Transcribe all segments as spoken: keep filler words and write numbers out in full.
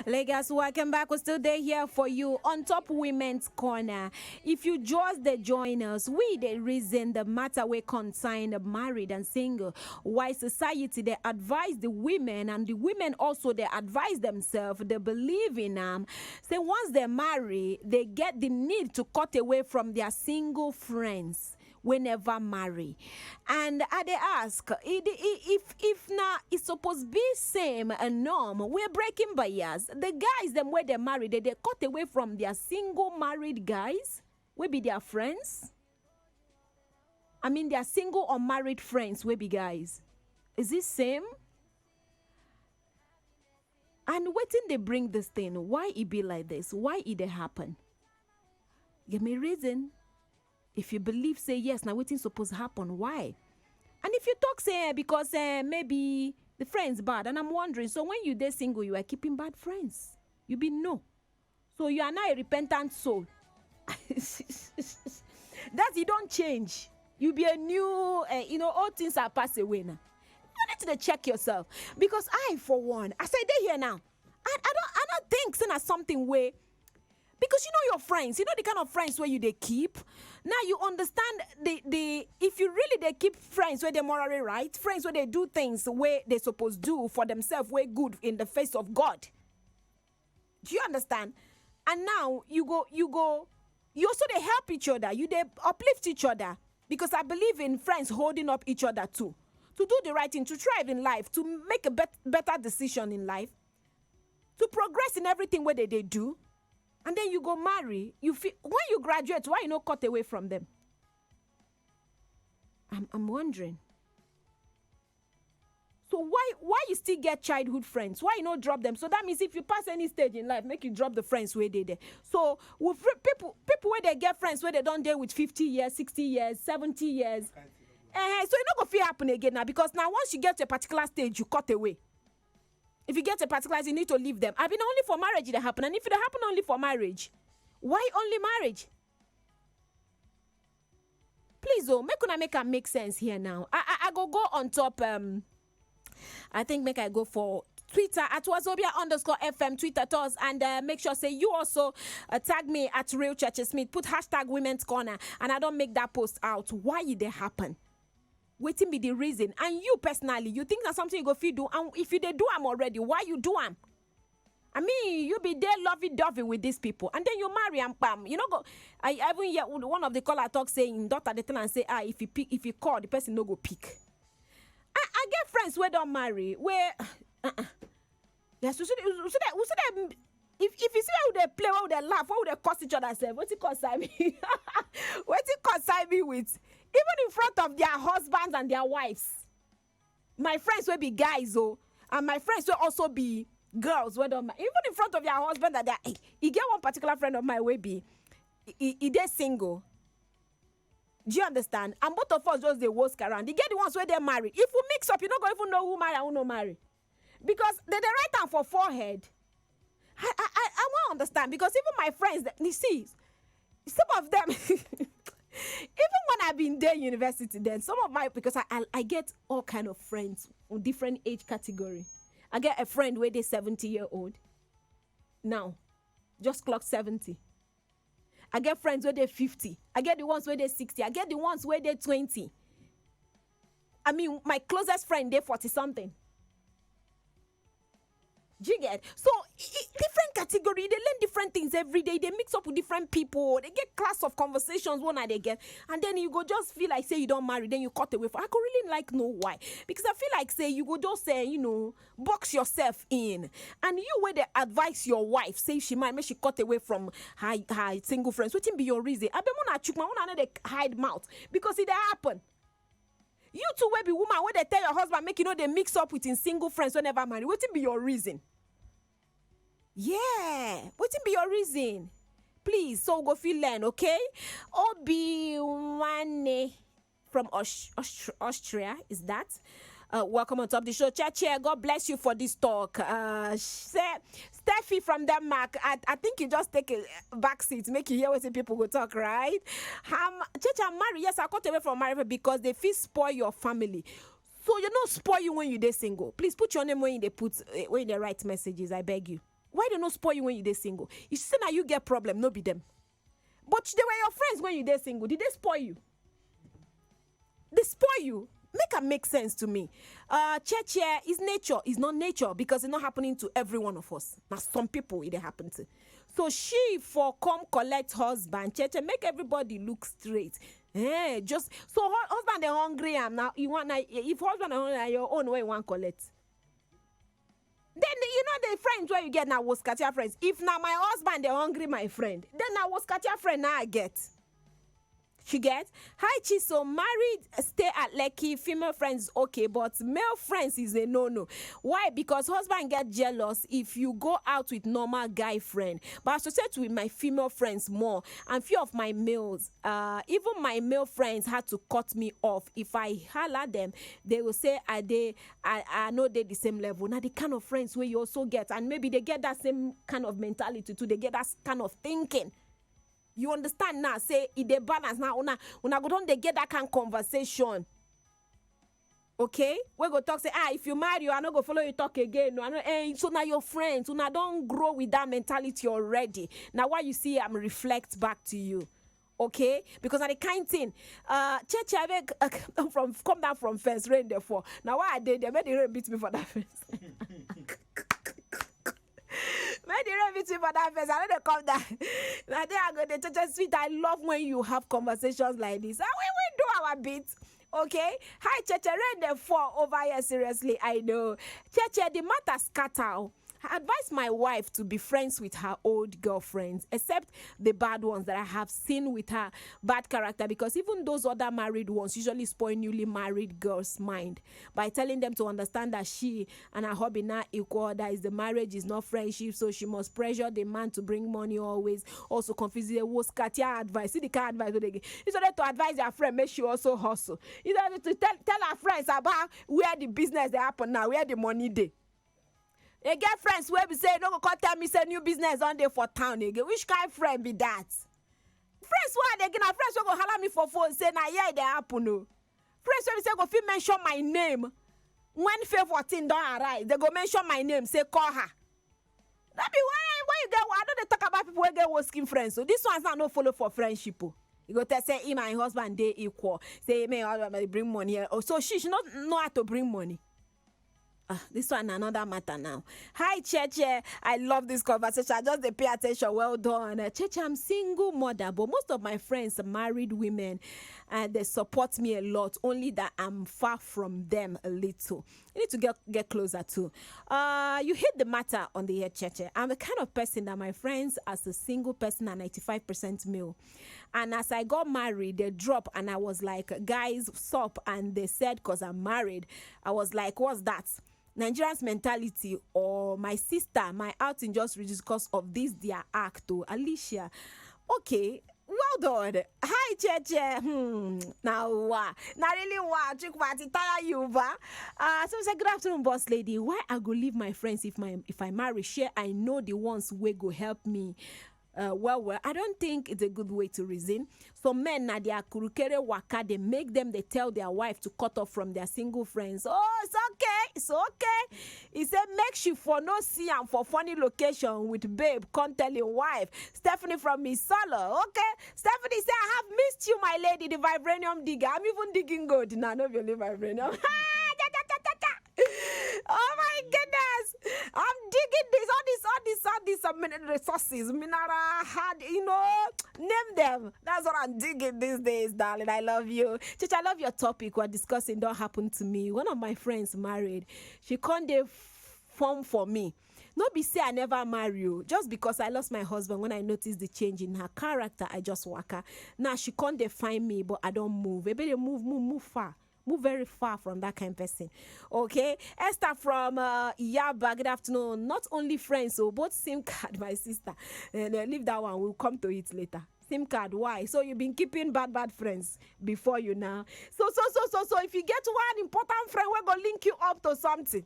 Lagos, welcome back. We still there here for you on top Women's Corner. If you just dey join us, we dey reason the matter wey concern the married and single. Why society dey advise the women, and the women also dey advise themselves, they believe in am. Say once they marry, they get the need to cut away from their single friends wey never marry. And I dey ask, i- i- if if na e suppose be same a norm, we're breaking bias. The guys dem wey dey marry, they dey cut away from their single married guys wey be their friends. I mean, their single or married friends wey be guys. Is it same? And wetin dey bring this thing? Why e be like this? Why e dey happen? Give me reason. If you believe say yes, na wetin suppose happen? Why? And if you talk say eh, because eh, maybe the friends bad, and I'm wondering, so when you dey single, you are keeping bad friends. You be no. So you are now a repentant soul. That you don't change. You be a new, uh, you know, all things are passed away now. You need to dey check yourself, because I, for one, I say dey here now. I, I don't, I don't think say na something way, because you know your friends, you know the kind of friends where you they keep. Now you understand the the if you really they keep friends where they morally right, friends where they do things where they supposed do for themselves, where good in the face of God. Do you understand? And now you go, you go, you also they help each other, you they uplift each other, because I believe in friends holding up each other too, to do the right thing, to thrive in life, to make a bet- better decision in life, to progress in everything where they, they do. And then you go marry. You feel when you graduate, why you not cut away from them? I'm, I'm wondering. So why why you still get childhood friends? Why you not drop them? So that means if you pass any stage in life, make you drop the friends where they there. So with fr- people people where they get friends where they don't deal with fifty years, sixty years, seventy years. Eh, so it not go feel happen again now, because now once you get to a particular stage, you cut away. If you get a particular, you need to leave them. I mean, only for marriage it happen, and if it happen only for marriage, why only marriage? Please, oh, make una make am make sense here now. I I, I go go on top. Um, I think make I go for Twitter at wazobia underscore F M. Tweet at us and uh, make sure say you also uh, tag me at Real Churches Smith. Put hashtag Women's Corner, and I don't make that post out. Why did they happen? Waiting be the reason. And you personally, you think that something you go feed do, and if you they do am already, why you do am? I mean, you be there lovey dovey with these people, and then you marry and pam. You know, go. I even hear one of the caller talk saying daughter the thing and say ah if you pick if you call the person no go pick. I, I get friends where don't marry where. Uh-uh. Yes, we should we should we should if if you see how they play, how they laugh, how they curse each other self, what it concern me? What it concern me with? Even in front of their husbands and their wives, my friends will be guys oh, and my friends will also be girls wey don ma- even in front of their husband and their eh, e get one particular friend of mine wey be e e dey single. Do you understand? And both of us just dey wask around. E get the ones wey dey married. If we mix up, you no go even know who marry and who no marry, because they dey write am for forehead. I I I, I wan understand, because even my friends, you see, some of them even when I been there university, then some of my because I, I I get all kind of friends from different age category. I get a friend where they seventy year old now, just clock seventy. I get friends where they fifty. I get the ones where they sixty. I get the ones where they twenty. I mean, my closest friend they forty something. Do you get? So i- i- different category, they learn different things every day. They mix up with different people. They get class of conversations one night they get, and then you go just feel like say you don't marry, then you cut away. For I could really like know why, because I feel like say you go just say you know box yourself in, and you where they advise your wife say she might make she cut away from her her single friends. What be your reason? I be mona chukma, una no dey hide mouth because it dey happen. You too wey be woman wey dey tell your husband make you no dey mix up with him single friends wey never marry. Wetin be your reason? Yeah, wetin be your reason? Please, so we go fit learn, okay? Obi Wane from Aus- Aus- Austria is that? Uh, welcome on top the show, Chair Chair. God bless you for this talk. Uh, say Steffi from Denmark, I, I think you just take a back seat, make you hear what people go talk, right? Um, Checha marry, yes, I cut away from marriage because they feel spoil your family. So you know spoil you when you dey single. Please put your name when you dey put uh, when you dey write messages. I beg you. Why they no spoil you when you dey single? You see, now you get problem, no be them. But they were your friends when you dey single. Did they spoil you? They spoil you. Make am make sense to me. Uh, Cheche, is nature, is not nature, because it's not happening to every one of us. Now some people it dey happen to. So she for come collect husband, Cheche, make everybody look straight. Eh, just so hu- husband dey hungry am now. You want now, if husband dey hungry, na your own way you want collect. Then you know the friends where you get now was Katia friends. If now my husband dey hungry my friend, then now was Katia friend now I get. She get, hi Chiso, married, stay at Lekki, female friends is okay, but male friends is a no-no. Why? Because husband get jealous if you go out with normal guy friend, but associate with my female friends more, and few of my males, uh, even my male friends had to cut me off. If I holler them, they will say I dey, I, I know they the same level. Now the kind of friends where you also get, and maybe they get that same kind of mentality too. They get that s- kind of thinking. You understand now? Say it dey balance now. Una una go don dey get that kind of conversation. Okay, we go talk say, ah, if you marry, I no go follow you talk again. No, I no. Eh, so now your friends, una don grow with that mentality already. Now why you see I'm reflect back to you. Okay, because I the kind thing, uh, Cheche, I beg, uh, from come down from fence, rain therefore. Now why I did there? Make the rain beat me for that fence. Make the rain beat me for that fence. I know they come down. Now there I go. The Cheche sweet. I love when you have conversations like this. And we will do our bit. Okay. Hi, Cheche. Rain the fall over here. Seriously, I know. Cheche, the matter scatter. I advise my wife to be friends with her old girlfriends, except the bad ones that I have seen with her bad character, because even those other married ones usually spoil newly married girls' mind by telling them to understand that she and her hobby not equal, that is, the marriage is not friendship, so she must pressure the man to bring money always. Also confuse the worst Katia advice. See the kind advice wey they give. Instead to advise your friend, make she also hustle. Instead to tell, tell her friends about where the business they happen now, where the money dey. They get friends where be say, no go come tell me say new business on there for town again. Which kind friend be that? Friends why they get friends wey go holler me for phone say na here they happen o. Friends wey be say go fit mention my name when fair fourteen don arrive. They go mention my name, say call her. That be why when you get, I don't dey talk about people wey get worse skin friends. So this one's not no follow for friendship o. You go tell say him and him husband dey equal. Say him and him husband dey bring money. Oh, so she she not know how to bring money. Ah, this one another matter now. Hi, Cheche. I love this conversation. I just dey pay attention. Well done. Uh, Cheche, I'm single mother, but most of my friends are married women, and they support me a lot. Only that I'm far from them a little. You need to get get closer too. Uh, you hit the matter on the head, Cheche. I'm the kind of person that my friends, as a single person, are ninety-five percent male. And as I got married, they drop, and I was like, guys, sup? And they said, because I'm married, I was like, what's that? Nigerians mentality or my sister, my outing just reduced because of this their act to Alicia. Okay, well done. Hi, Cheche. Hmm. Now, wow. Now, really, wow. Chukwu, I tire you, ba. Uh, so say, good afternoon, boss lady. Why I go leave my friends if my if I marry? Share, I know the ones wey go help me. Uh, well, well, I don't think it's a good way to reason. Some men na their kurukere waka they make them they tell their wife to cut off from their single friends. Oh, it's okay, it's okay. He said make she for no see am for funny location with babe. Come tell him wife. Stephanie from Misolo. Okay, Stephanie say I have missed you, my lady, the vibranium digger. I'm even digging gold now. No, really vibranium. Oh my goodness! I'm digging this, all this, all this, all these uh, min- resources, mineral, hard, you know, name them. That's what I'm digging these days, darling. I love you, Chicha. I love your topic we're discussing. Don't happen to me. One of my friends married. She can't dey form for me. No be say I never marry you. Just because I lost my husband, when I noticed the change in her character, I just waka. Now she can't define me, but I don't move. Maybe they move, move, move far. Move very far from that kind of person. Okay, Esther from uh, Yaba. Good afternoon. Not only friends, so both SIM card, my sister. And uh, leave that one. We'll come to it later. SIM card. Why? So you've been keeping bad, bad friends before you now. So, so, so, so, so. If you get one important friend, we're gonna link you up to something.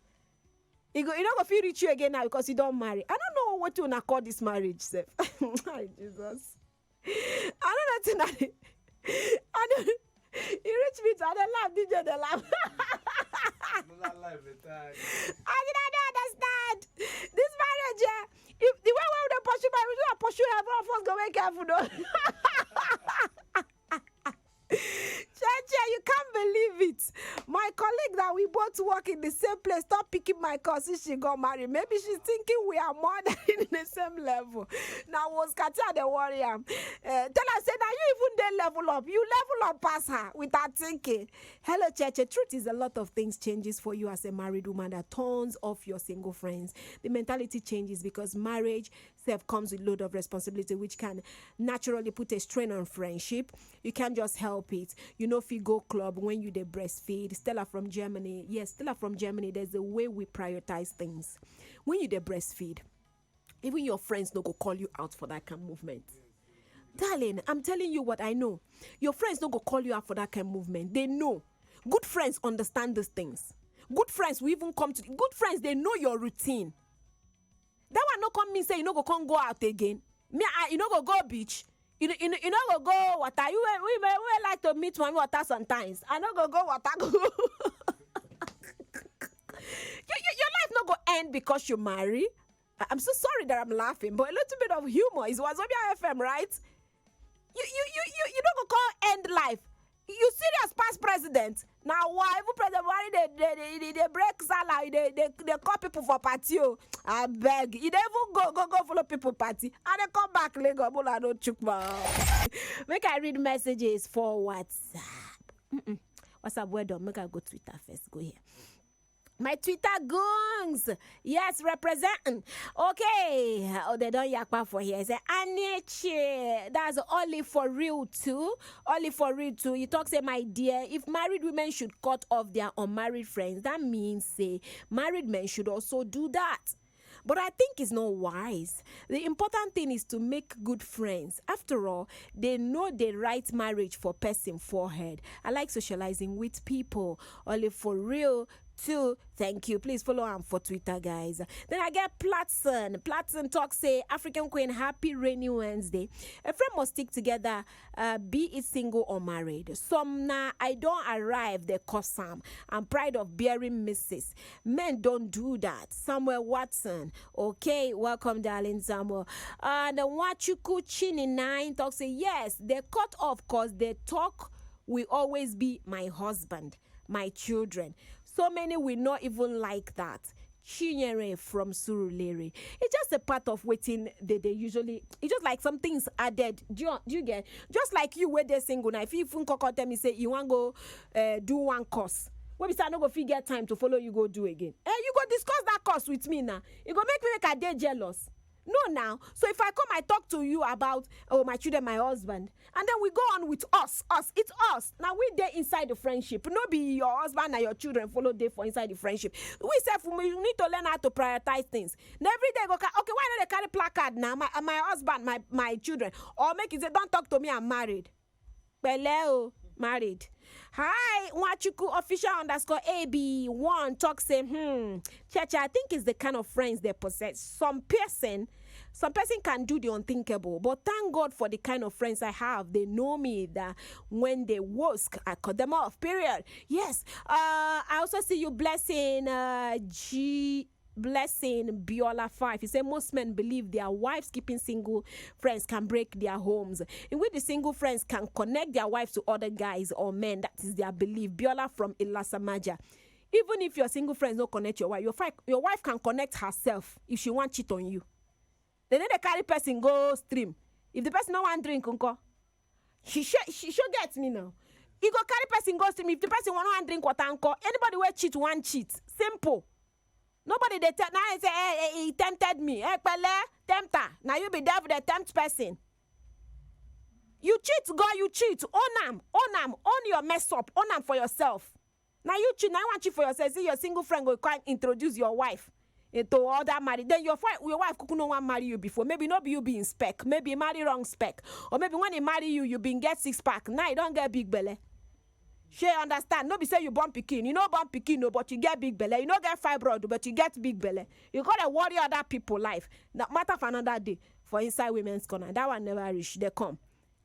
You go, you know, go feel reach you again now because you don't marry. I don't know what you wanna call this marriage, sef. Hi, Jesus. I don't know. I don't. You reach me to the laugh, D J the laugh. Another life retire. I did not understand this marriage. Yeah, Be careful, though. Cheche, you can't believe it. My colleague that we both work in the same place, stop picking my call since she got married. Maybe she's thinking we are more than in the same level. Now, was Katia the warrior? Uh, tell her, say, now you even dey level up. You level up past her without thinking. Hello, Cheche. Truth is, a lot of things changes for you as a married woman that turns off your single friends. The mentality changes because marriage self comes with load of responsibility, which can naturally put a strain on friendship. You can't just help it. You know, if you go club when you dey breastfeed. Stella from Germany. Yes, Stella from Germany. There's a way we prioritize things. When you dey breastfeed, even your friends no go call you out for that kind of movement. Darling, I'm telling you what I know. Your friends no go call you out for that kind of movement. They know. Good friends understand these things. Good friends will even come to good friends, they know your routine. That one no come mean say you no go come go out again. Me, I, you no go go beach. You, no- you, no- you no go go water. You will, we may, we may like to meet one water sometimes. I no go go water. Go. Your, your, your life no go end because you marry. I- I'm so sorry that I'm laughing, but a little bit of humor is Wazobia F M, right? You you you you you no go call end life. You serious past president? Now why even President Buhari dey dey dey dey dey break salary, dey dey dey call people for party o? Abeg, you dey even go go go follow people party and dey come back Lagos, Bola no chukma. Make I read messages for WhatsApp. Mm-mm. WhatsApp, well done. Make I go Twitter first. Go here. My Twitter goons. Yes, representing. Okay. Oh, they don't yakpa for here. Say, Anichi. That's only for real too. Only for real too. You talk, say, my dear, if married women should cut off their unmarried friends, that means, say, married men should also do that. But I think it's not wise. The important thing is to make good friends. After all, they know the right marriage for person forehead. I like socializing with people. Only for real too. Thank you. Please follow am for Twitter, guys. Then I get Platson. Platson talk say, African Queen, happy rainy Wednesday. A friend must stick together, uh, be it single or married. Some na I don't arrive, they cause am. I'm pride of bearing misses. Men don't do that. Samuel Watson. Okay, welcome, darling Samuel. And Wachuku Chini nine talk say, yes, they cut off cause they talk will always be my husband, my children. So many will not even like that. Chinyere from Surulere. It's just a part of waiting. They, they usually, it's just like some things added. Do you, do you get? Just like you, where they single now. If you even cock tell me, say, you want go uh, do one course. What be say, I no go fit get time to follow you go do again. Eh, you go discuss that course with me now. It go make me make a day jealous. No, now. So if I come, I talk to you about, oh, my children, my husband, and then we go on with us, us. It's us. Now we dey inside the friendship. No be your husband and your children follow dey for inside the friendship. We self, we need to learn how to prioritize things. Now every day go, ca- okay, why not they carry placard now? My, my husband, my, my children, or make it say, don't talk to me, I'm married. Pele o, married. Hi, Nwachuku official underscore A B one talk say, hmm, Cheche, I think it's the kind of friends they possess. Some person, some person can do the unthinkable, but thank God for the kind of friends I have. They know me that when they wask, I cut them off. Period. Yes. Uh, I also see you blessing uh G Blessing Biola five. He said most men believe their wives keeping single friends can break their homes. In which the single friends can connect their wives to other guys or men. That is their belief. Biola from Ilasamaja. Even if your single friends don't connect your wife, your, fi- your wife can connect herself if she want cheat on you. They then they carry person go stream. If the person no want drink, uncle, she sure, she sure gets me now. He go carry person go stream. If the person want one drink water, uncle, anybody will cheat, one cheat. Simple. Nobody they tell now. He say, hey, hey, he tempted me. Hey, pele, tempter. Now you be devil, the tempt person. You cheat, go, you cheat. Own am, own am, own your mess up, own am for yourself. Now you cheat, now you want cheat for yourself. See your single friend go come introduce your wife into other marriage. Then your friend, your wife could no one marry you before. Maybe not be you being spec, maybe marry wrong spec, or maybe when he marry you, you been get six pack. Now you don't get big belly. She understand. No be say you born pikin. You know born pikin, no, but you get big belly. You know get fibroid, but you get big belly. You gotta worry other people life. Now matter for another day for inside women's corner. That one never reach. They come.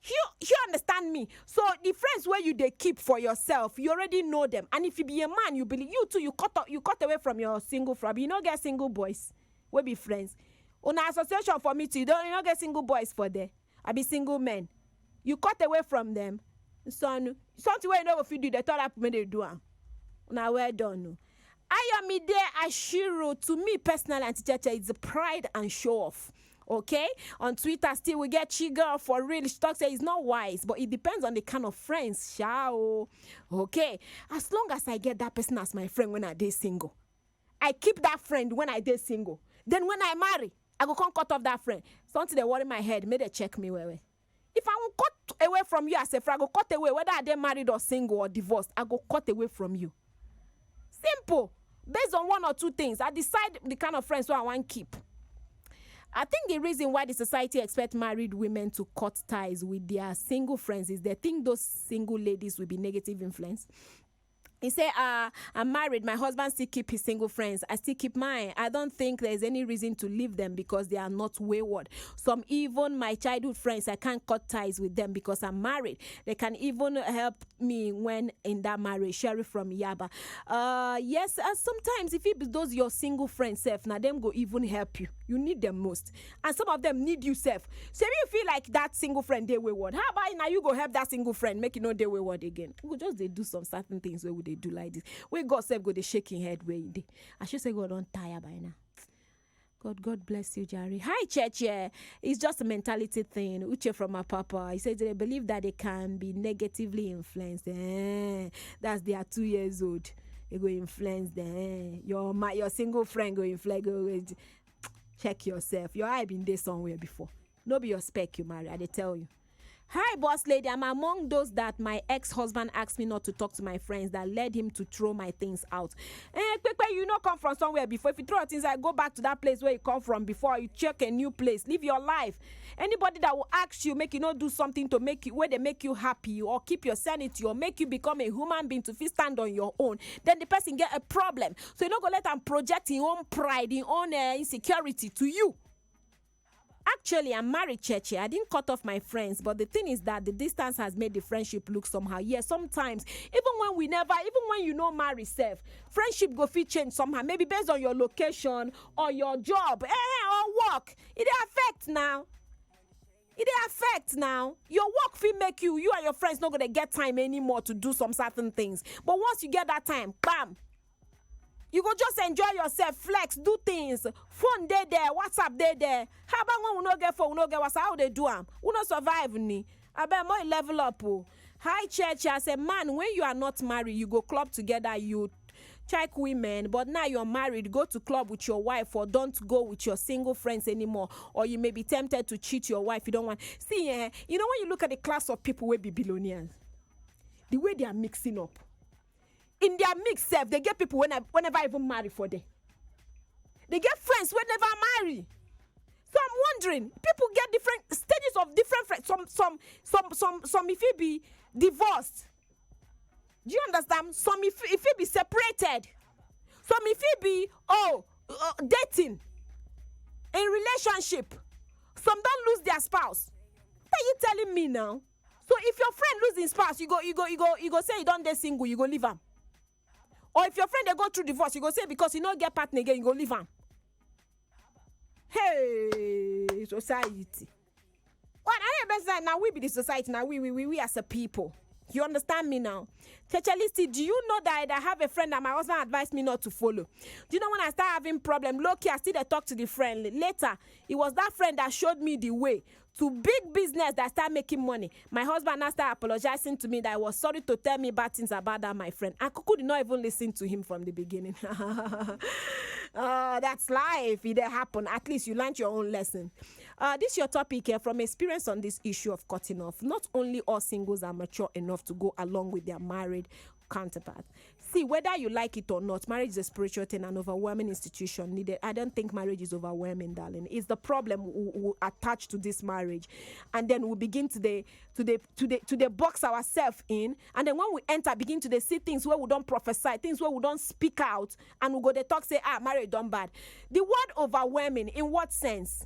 You you understand me? So the friends where you they keep for yourself, you already know them. And if you be a man, you believe you too. You cut up, you cut away from your single friend. You no get single boys. We be friends. On association for me too. You don't you no get single boys for there. I be single men. You cut away from them. Son, something wey you no go fit do, the third happen make they do am. Una well done o. Ayomide Ashiru, to me personally, Auntie Cheche, it's pride and show off. Okay, on Twitter still we get Chi Girl for real. She talks say it's not wise, but it depends on the kind of friends, sha o. Okay, as long as I get that person as my friend when I dey single, I keep that friend when I dey single. Then when I marry, I go come cut off that friend. Something dey worry my head, make they check me well well. If I wan cut away from you as a friend, I go cut away whether I dey married or single or divorced. I go cut away from you. Simple. Based on one or two things, I decide the kind of friends wey I wan keep. I think the reason why the society expect married women to cut ties with their single friends is they think those single ladies will be negative influence. He say, uh, I'm married, my husband still keep his single friends, I still keep mine. I don't think there is any reason to leave them because they are not wayward. Some, even my childhood friends, I can't cut ties with them because I'm married. They can even help me when in that marriage. Sherry from Yaba. Uh, yes, uh, sometimes if it be those your single friends sef, na them go even help you. You need them most. And some of them need you sef. So if you feel like that single friend dey wayward, how about now you go help that single friend make you no dey wayward again? We go just dey do some certain things wey we dey do like this. Wey God sef go dey shake him head where he dey. I should say God don tire by now. God, God bless you, Jerry. Hi, church. Yeah, it's just a mentality thing. Uche from my papa. He said they believe that they can be negatively influenced. Eh, that's their two years old. They go influence them. Eh, your ma- your single friend go influence. Go, go, check yourself. Your eye been there somewhere before. No be your spec you marry. I dey tell you. Hi, boss lady. I'm among those that my ex-husband asked me not to talk to my friends that led him to throw my things out. Eh, Pepe, you no come from somewhere before. If you throw your things out, go back to that place where you come from before. You check a new place. Live your life. Anybody that will ask you, make you no do something to make you, where they make you happy or keep your sanity or make you become a human being to fit stand on your own, then the person get a problem. So you no go let am project him own pride, him own uh, insecurity to you. Actually, I'm married, Cheche. I didn't cut off my friends, but the thing is that the distance has made the friendship look somehow. Yes, sometimes, even when we never, even when you know marry self, friendship go fit change somehow. Maybe based on your location or your job, eh, or work. It dey affect now. It dey affect now. Your work fit make you, you and your friends no go dey get time anymore to do some certain things. But once you get that time, bam, you go just enjoy yourself, flex, do things. Phone dey there, WhatsApp dey there. How about when we no get phone, we no get WhatsApp? How they do am? We no survive ni. Abeg, more level up o. Hi, church. As a man, when you are not married, you go club together, you check women. But now you're married, go to club with your wife, or don't go with your single friends anymore. Or you may be tempted to cheat your wife. You don't want. See, eh, you know, when you look at the class of people wey be billionaires, the way they are mixing up, in their mix sef, they get people when I, whenever I even marry for them. They get friends wey never marry. So I'm wondering, people get different stages of different friends. Some, some, some, some, some if it be divorced. Do you understand? Some if, if it be separated. Some if it be, oh, uh, dating, in relationship. Some don't lose their spouse. What are you telling me now? So if your friend lose his spouse, you go, you go, you go, you go say you don't dey single, you go leave am. Or if your friend dey go through divorce, you go say because you no get partner again, you go leave am. Hey, society. What I best that now we be the society, now we, we, we, we as a people. You understand me now? Cheche Lisi, do you know that I have a friend that my husband advised me not to follow? Do you know when I start having problem? Look here, I still dey talk to the friend. Later, it was that friend that showed me the way to big business that start making money. My husband now start apologizing to me that he was sorry to tell me bad things about that my friend. And Kuku did not even listen to him from the beginning. Uh, that's life. It dey happen. At least you learned your own lesson. Uh, this your topic here from experience on this issue of cutting off. Not only all singles are mature enough to go along with their married counterpart. See, whether you like it or not, marriage is a spiritual thing, an overwhelming institution needed. I don't think marriage is overwhelming, darling. It's the problem we, we attach to this marriage, and then we begin to the to the to the to the box ourselves in, and then when we enter, begin to dey see things where we don't prophesy, things where we don't speak out, and we go dey talk say, ah, marriage done bad. The word overwhelming, in what sense?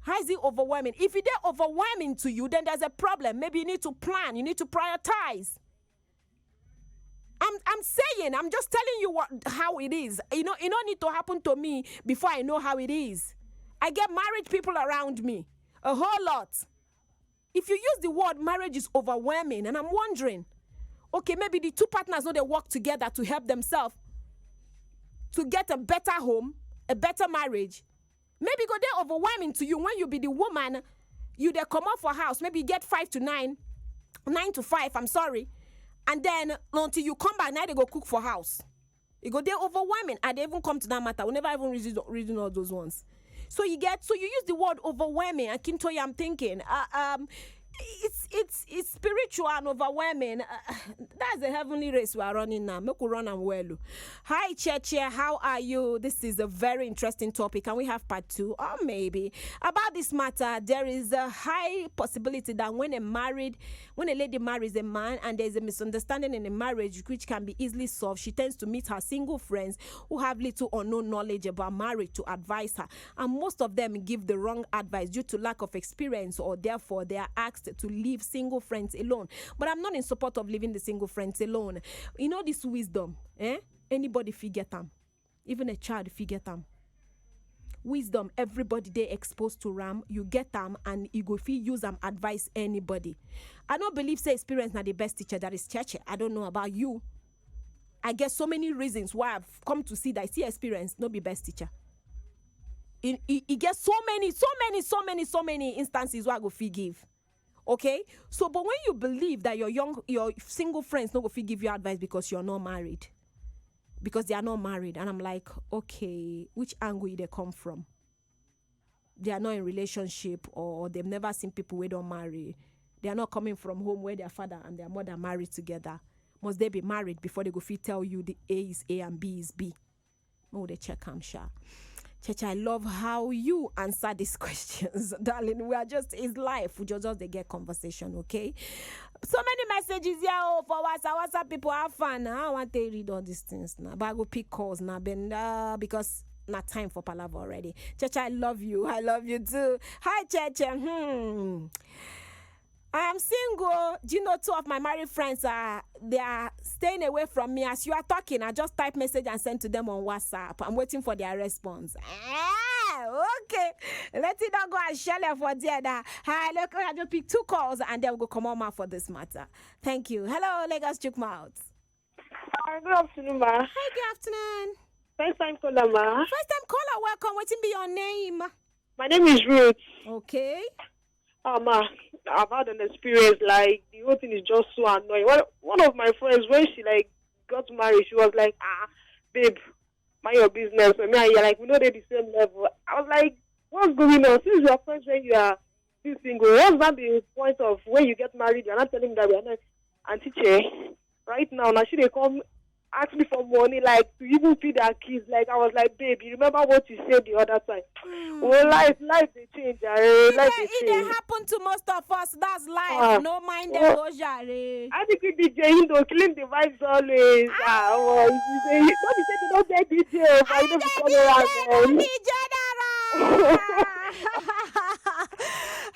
How is it overwhelming? If it dey overwhelming to you, then there's a problem. Maybe you need to plan, you need to prioritize. I'm I'm saying, I'm just telling you what how it is. You know, it don't need to happen to me before I know how it is. I get married people around me, a whole lot. If you use the word marriage is overwhelming, and I'm wondering, okay, maybe the two partners know they work together to help themselves to get a better home, a better marriage. Maybe go there overwhelming to you when you be the woman, you they come up for house, maybe you get five to nine, nine to five, I'm sorry. And then until you come back, now they go cook for house. It go there overwhelming. I they even come to that matter. We never even reason, reason all those ones. So you get, so you use the word overwhelming. And Kintoya, I'm thinking, uh, um, it's it's it's spiritual and overwhelming. Uh, that's the heavenly race we are running now. Make we run and well. Oh. Hi, Cheche, how are you? This is a very interesting topic. Can we have part two? Or maybe about this matter, there is a high possibility that when a married, when a lady marries a man and there's a misunderstanding in a marriage which can be easily solved, she tends to meet her single friends who have little or no knowledge about marriage to advise her. And most of them give the wrong advice due to lack of experience, or therefore they are asked to leave single friends alone. But I'm not in support of leaving the single friends alone. You know this wisdom, eh? Anybody fit get am. Even a child fit get am. Wisdom, everybody dey exposed to am. You get am and you go fit use am advise anybody. I no believe say experience na the best teacher. That is church. I don't know about you. I get so many reasons why I've come to see that, see, experience no be best teacher. E, e, e get so many, so many, so many, so many instances where I go fit give. Okay? So, but when you believe that your young, your single friends no go fit give you advice because you're not married, because they are not married, and I'm like, okay, which angle they come from? They are not in relationship, or they've never seen people who don't marry. They are not coming from home where their father and their mother married together. Must they be married before they go fit tell you the A is A and B is B? Oh, they check am sha. Cheche, I love how you answer these questions, darling. We are just, it's life. We just, just they get conversation, okay? So many messages here. Oh, for WhatsApp, WhatsApp people have fun. I want to read all these things now, but I go pick calls now, Ben, uh, because not time for palaver already. Cheche, I love you. I love you too. Hi, Cheche. Hmm. I am single. Do you know two of my married friends are, they are staying away from me as you are talking? I just type message and send to them on WhatsApp. I'm waiting for their response. Ah, okay. Let it not go and shell it for there. That. Hi, look, I just pick two calls and then we'll go come on for this matter. Thank you. Hello, Lagos Chukmouth. Uh, good afternoon, ma. Hi, good afternoon. First time caller, ma. First time caller, welcome. What be your name? My name is Ruth. Okay. Um, uh, I've had an experience like the whole thing is just so annoying. One, one of my friends, when she like got married, she was like, "Ah, babe, mind your business." I mean, you're like, "We know they're the same level." I was like, "What's going on? Since we are friends when you are still single, what's that the point of when you get married? You're not telling me that we are not." Auntie Che, right now, now she they come ask me for money, like, to even feed her kids. Like, I was like, "Babe, you remember what you said the other time?" Mm. Well, life, life they change. Uh, life they change. It happen to most of us. That's life. Uh, no mind them, go jare. I think we D J Indo killing the vibes always. Ah, oh, you say, don't be say you don't get D J, but you don't be follow around. D J, D J,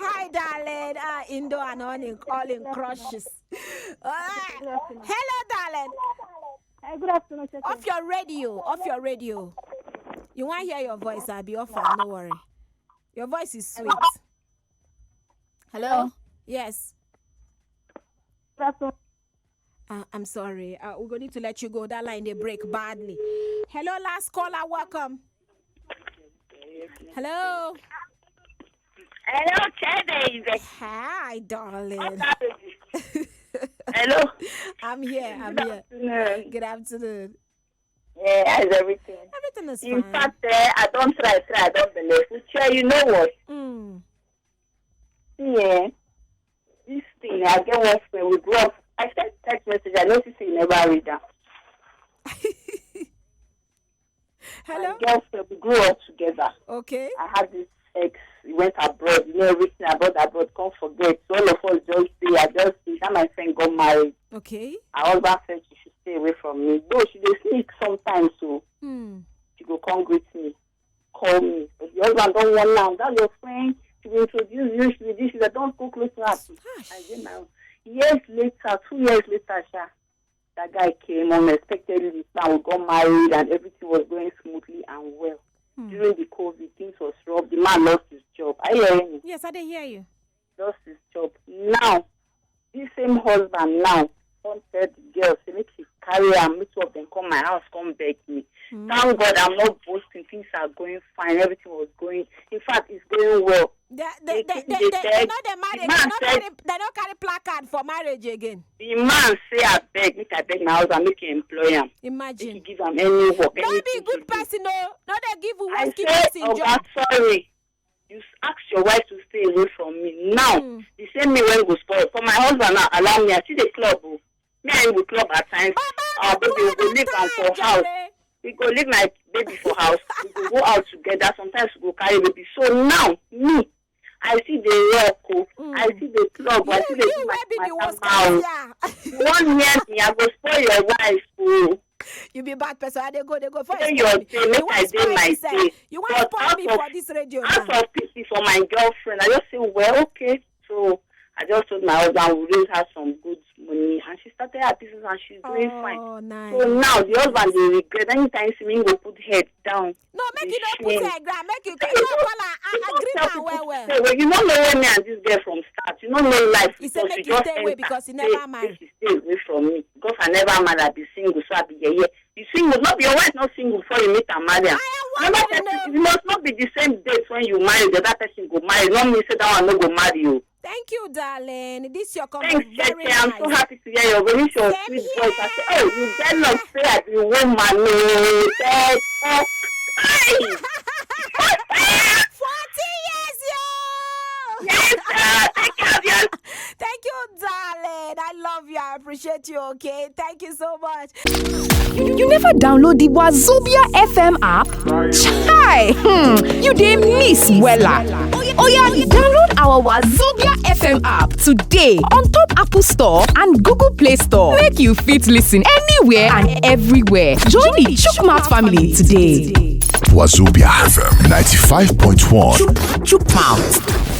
Hi, darling. Uh, Indo and all in, all in crushes. All right. Hello, darling. Hey, good afternoon, Cheche. Off your radio. Off your radio. You want to hear your voice? I'll be off. No worry. Your voice is sweet. Hello? Yes. Good afternoon. Uh, I'm sorry. Uh, we're going to need to let you go. That line they break badly. Hello, last caller. Welcome. Hello. Hello, Teddy. Hi, darling. Hello. I'm here. I'm here. Afternoon. Good afternoon. Yeah, how's everything? Everything is In fine. fact, eh, I don't try, try, I don't believe. Uche, you know what? Mm. Yeah. This thing, I get one friend, we grew up. I sent text message, I noticed you never read them. Hello. My girlfriend, we grew up together. Okay. I had this ex, he went abroad, you know everything about abroad, can't forget. So all of us just stay, I just stay. That my friend got married. Okay. Her husband said she should stay away from me. Though she dey sneak sometimes, so Hmm. she go come greet me, call me. But the husband don't want now. That's your friend. She will introduce you. She will this. She will don't go close to her. I Gosh. say now. Years later, two years later, sha, that guy came unexpectedly. Now we got married and everything was going smoothly and well. Hmm. During the COVID, things was rough. The man lost his job. Are you hearing me? Yes, I did hear you. Justice chop. Now, this same husband now don tell the girl say make she carry am, make two of them come my house, come beg me. Thank God I'm not boasting. Things are going fine. Everything was going. In fact, it's going well. They, they, They they, keep they, the they, they bag. no dey marry. The They man no said- carry. They no carry placard for marriage again. The man say I beg, make I beg my husband, make he employ am, make he Imagine. Give am any work. No Anything be to good do. Person o. No dey give I working say, person Oga, job. Sorry, you s- ask your wife to stay away from me. Now, Mm. the same me when go spoil for my husband now. Allow me, I see the club. Oh. Me and him go club at times. Our baby will go leave am for house. We go leave my baby for house. We go go out together. Sometimes we go carry baby. So now, me, I see the work. Oh. Mm. I see the club. I You, see the you do wey my be the my worst house. Yeah. You wan near me, I go spoil your wife. Oh. You be bad person. I dey go, dey go. First, Say your day, make I dey my day. You wan But spoil out me of- for this radio Out now. Of pity for my girlfriend, I just say, well, okay. So I just told my husband we raise her some good money, and she started her business, and she's doing fine. Oh, nice. So now the husband dey regret. Anytime see me, he go put head down. No, make Dey you no put shame. her ground. Make you Say no you don't- call her. You I don't agree tell am well people well. Say, well, you no know where me and this girl from start. You no know life. He say Because make she you just stay away enter, because he say, never marry. Make she stay away from me because I never marry. I be single, so I be yeah yeah. You single, not be your wife not single before you meet and marry am. I am Remember, wondering say o. it must not be the same date when you marry the other person go marry. Not mean say that one no go marry you. Thank you, darling. This your comment. Thanks, Very Chete. I'm nice. So happy to hear your voice. Your Same sweet here. Voice. I say, oh, you better not say I be woman. Oh, Chete. Hey. Forty years, yo. Yes, sir. Take care of your Thank you, darling. I love you. I appreciate you. Okay. Thank you so much. You never download the Wazobia F M app? Chai! Hmm, you dey miss wella. Oya, download our Wazobia F M app today on top Apple Store and Google Play Store. Make you fit listen anywhere and everywhere. Join the Chukmat family today. Wazobia F M ninety-five point one. Chukmouth.